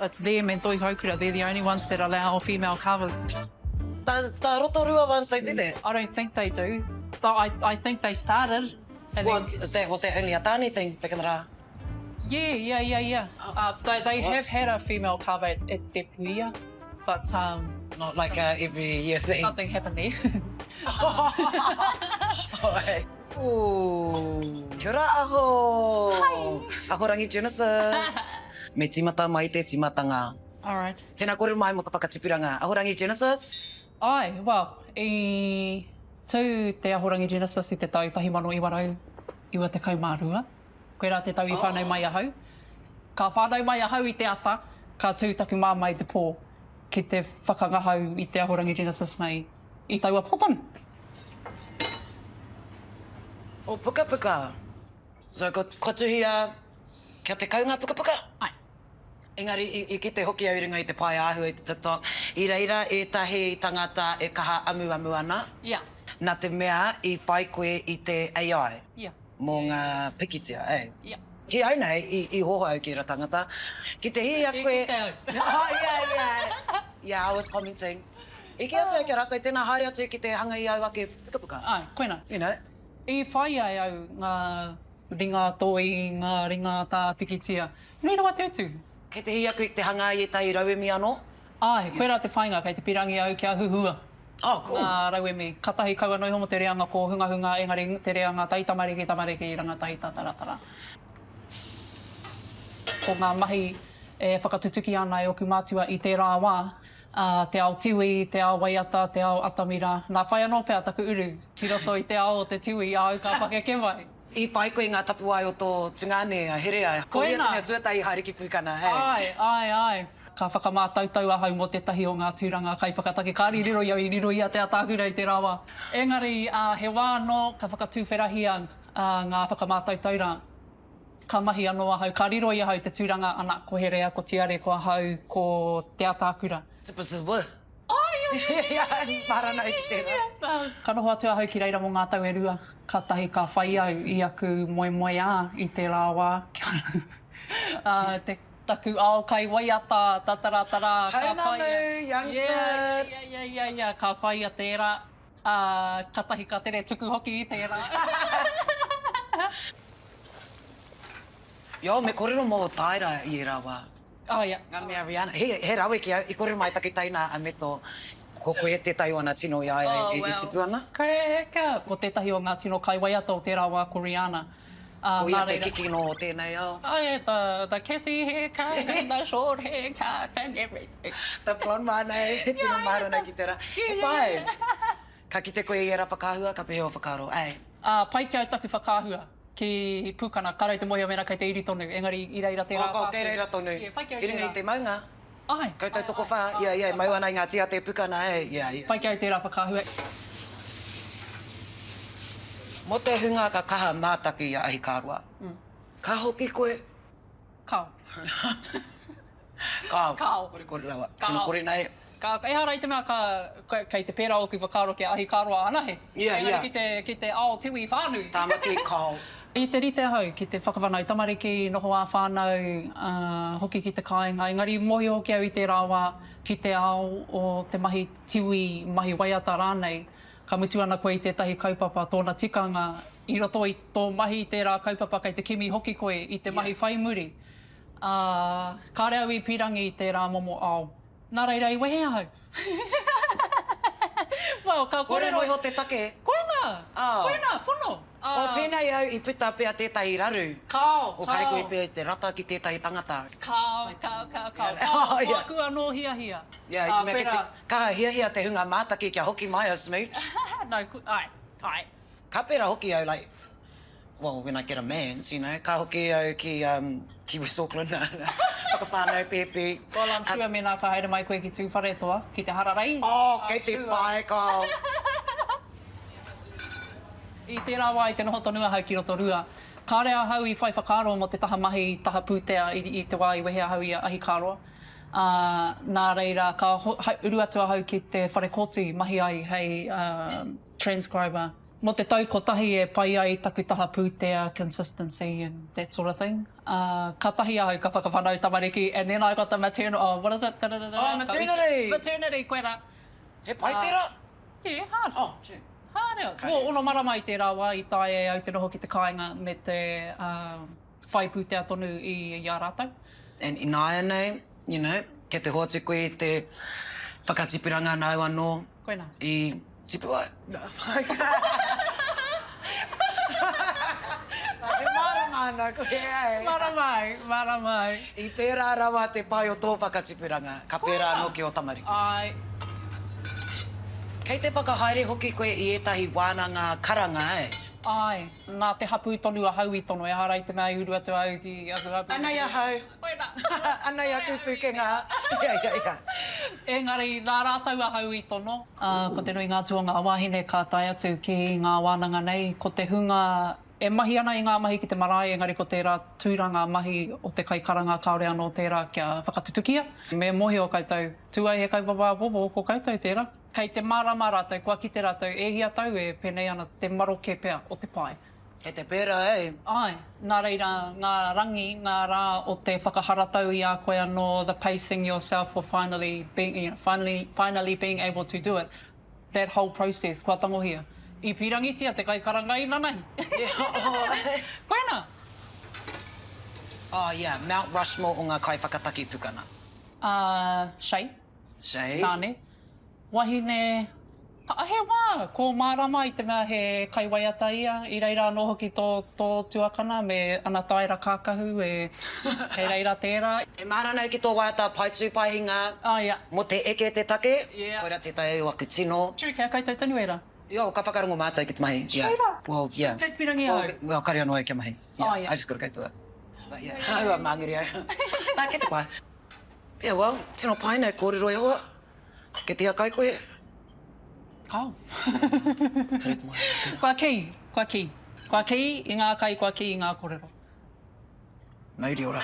It's them and Toihoukura, they're the only ones that allow female carvers. The, the Rotorua ones, they do that? I don't think they do. I, I think they started. And was, then, is that, was that only a tāne thing back in the rā? Yeah, yeah, yeah, yeah. Oh. Uh, they, they have had a female carver at, at Te Puia, but... Um, Not like a every year thing. Something happened there. oh, hey. Ooh. Kia ora, aho! Hi! Ahorangi Genesis! Me tīmata mai te tīmatanga. Alright. Tēnā kōrero mai mō te whakatipuranga. Ahorangi Genesis? Āe, well, i tū te Ahorangi Genesis i te tau 1992. Koirā te tau i whānau mai ahau. Ka whānau mai ahau i te ata, ka tū taku māmā i te pō ki te whakangahau i te Ahorangi Genesis nei i taua pō tonu. O pukapuka. So ko, kua tuhia kia 10 ngā pukapuka? Ae. Engari i, i kite hoki au i runga i te pae āhua i te TikTok, i reira ētahi tangata e kaha amuamu ana. Ia. Nā te mea i whai koe i te AI. Ia. Mō ngā pikitia, eh? Ia. Ki au nei, i, i hoho au ki ērā tangata. Ki te hiahia koe... I kite au. Oh, yeah, yeah. Yeah, I was commenting. I kī atu au ki a rātou, tēnā haere atu ki te hanga i āu ake pukapuka. Āe, koinā. You know. I whāia e au ngā ringa toi, ngā ringa tā pikitia. Nui rawa te utu. Kei te hiahia koe ki te hanga i ētahi rauemi anō? Āe, koirā te whāinga, kei te pīrangi au kia huhua Oh, cool. ngā rauemi. Katahi kaua noa iho mō te reanga kōhungahunga, engari te reanga taitamariki, tamariki, rangatahi, tātaratara. Ko ngā mahi e whakatutuki ana e ōku mātua i tērā wā, Ā, te ao tiwi, te ao waiata, te ao atamira. Nā whai anō pea taku uru ki roto i te ao o te tiwi a au ka pakeke mai. I pai koe i ngā tapuwae o tō tungāne, a Herea. Ko ia te mea tuatahi i haere ki Pūkana, hei. Āe, āe, āe. Ka whakamātautau ahau mō tētahi o ngā tūranga kaiwhakataki. Kāre i riro i au, i riro i a Te Ataakura i tērā wā. Engari, ā, he wā anō ka whakatūwherahia ngā whakamātautau rā. Ka mahi anō ahau, ka riro i ahau te tūranga, ana, ko Herea, ko Tiare, ko ahau, ko Te Ataakura. Ka noho atu ahau ki reira mō ngā tau e rua, kātahi ka whai au i aku moemoeā i tērā wā, ā, te, taku ao kai waiata, tataratarā, ka whaia. Pounamu, young sir! Yeah, yeah, yeah, yeah, yeah, ka whaia tērā. Ā, katahi ka tere tuku hoki i tērā. Yo, me kōrero mō Taira i ērā wā. Oh, yeah. Ngā mea Rihanna. He, he rawe ki au, i kōrero mai taku teina a Meto, ko koe tētahi o ana tino i a ia e, e tipu ana. Cracker! Ko tētahi o ngā tino kaiwaiata o tērā wā ko Rihanna. Ā, Ko ia te kikino o tēnei ao. Oh yeah, the, the Cathy haircut and the short haircut and everything. The blonde one, eh? He tino mārena ki tērā. He pai. Ka kite koe i ērā whakaahua, ka pēhea ō whakaaro, eh? Ā, pai ki au taku whakaahua ki Pūkana, kāre au te mōhio mēnā kei te iri tonu, engari i reira tērā Oh, tāku. kei reira tonu. Yeah, pai ki au I runga tērā. i te maunga. Āe. Koutou tokowhā, ia, ia, e mau ana i ngā tīate pukana, e, ia, ia. Pai ki au tērā whakaahua. Mō te hunga ka kaha mātaki i a Ahikāroa, ka hoki koe? Kao. Kao. Kao. Korekore rawa. Tino kore nei. Ka, ehara i te mea ka, kei te pērā ōku whakaaro ki a Ahikāroa anahe. Ia, ia. Engari ki te, ki te ao tiwi whānui. Tāmaki, kao. I te rite ahau ki te whakawhanau tamariki, noho ā-whānau, ā, hoki ki te kāinga, engari mōhio hoki au i tērā wā ki te ao o te mahi tiwi, mahi waiata rānei, ka mutu ana koe i tētahi kaupapa tōna tikanga i roto i tō mahi i tērā kaupapa kei te kimi hoki koe i te mahi whai muri, ā, kāre au i pīrangi i tērā momo ao. Nā reira i wehe ahau. Well, ka Kore kōrero. iho te take. Koinā! Oh. Koinā, pono! Ā. Well, pēnei au i puta pea tētahi raru. Kāo, O kare koe kāo. pea i te rata ki tētahi tangata. Kāo, kāo, kāo, kāo. Kāo, Oh, ko yeah. aku anō hiahia. Yeah, i Ā, te mea ki te koirā. kaha hiahia te hunga mātaki kia hoki mai a Smooch. No, ku, āe, āe. Ka pērā hoki au, like, well, when I get a man's, you know, ka hoki au ki, um, ki West Auckland, whakawhānau pēpi. Well, I'm sure mēnā ka haere mai koe ki Tūwharetoa, ki te hararei. Oh, kei te pai, kao. I tērā wā i te noho tonu ahau ki Rotorua. Kāre ahau i whai whakaaro mō te taha mahi, taha pūtea i, i te wā i wehe ahau i a Ahikāroa. Ā, nā reira ka ho, uru atu ahau ki te whare kōti mahi ai hei, um, transcriber. Mō te tau kotahi e pai ai taku taha pūtea, consistency and that sort of thing. Ā, kātahi ahau ka whakawhanau tamariki and then I got the maternal, oh, what is it? Da-da-da-da-da. Oh, maternity! Maternity, koirā. He pai tērā? Yeah, hard. Oh, gee. Hārea. Ko ono marama i tērā wā i taea e au te noho ki te kāinga me te whai pūtea tonu i a rātou. And ināianei, you know, kei te hoatu koe i te whakatipuranga nāu anō Koinā. i tipu ai. E mārama ana koe, eh? Mārama ai, mārama ai. I pērā rawa te pai o tō whakatipuranga, ka pērā anō ki ō tamariki. Āe. Kei te whakahaere hoki koe i ētahi wānanga karanga, eh? Āe, nā te hapū tonu ahau i tono, ehara i te mea i uru atu au ki aku hapū. Anei ahau. Koinā. Anei aku pūkenga. Ia, ia, ia. Engari, nā rātou ahau i tono. Ā, ko te nuinga atu o ngā wāhine ka tae atu ki ngā wānanga nei, ko te hunga e mahi ana i ngā mahi ki te marae, engari ko tērā tūranga mahi o te kaikaranga kāore anō tērā kia whakatutukia. Me mōhio koutou, tū ai he kaupapa āpōpō, ko koutou tērā. Kei te mārama rātou, kua kite rātou e hia tau e pēnei ana te maroke pea o te pae. Kei te pērā, e. Āe, nā reira, ngā rangi, ngā rā o te whakaharatau i a koe anō, the pacing yourself for finally being, you know, finally, finally being able to do it, that whole process, kua tangohia. I pīrangitia te kaikaranga inanahi. Koinā! Oh yeah, Mount Rushmore o ngā kaiwhakataki pukana. A Shay. Shay. Tāne. Wahine. He wā, ko Mārama i te mea he kaiwaiata ia, i reira anō hoki tō, tō tuakana me ana taera kākahu e, kei reira tērā. E mahara nei ki tō waiata Pai tū pai hinga, Oh yeah. mō te eke te take, Yeah. koira tētahi o aku tino. True, kei a koutou tonu ērā. Yo, ka whakarongo mātou ki te mahi, yeah. Straight up. Well, yeah. Kei te pirangi Well, au. well, kare anō au kia mahi. Yeah, Oh yeah. I just gotta go do it. But yeah, aua māngere au. Nā, kei te pai. Yeah, well, tino pai nei kōrero e hoa. Kei te hiakai koe? Kao. Kare te moe. Kua kī, kua kī. Kua kī i ngā kai, kua kī i ngā kōrero. Mauri ora.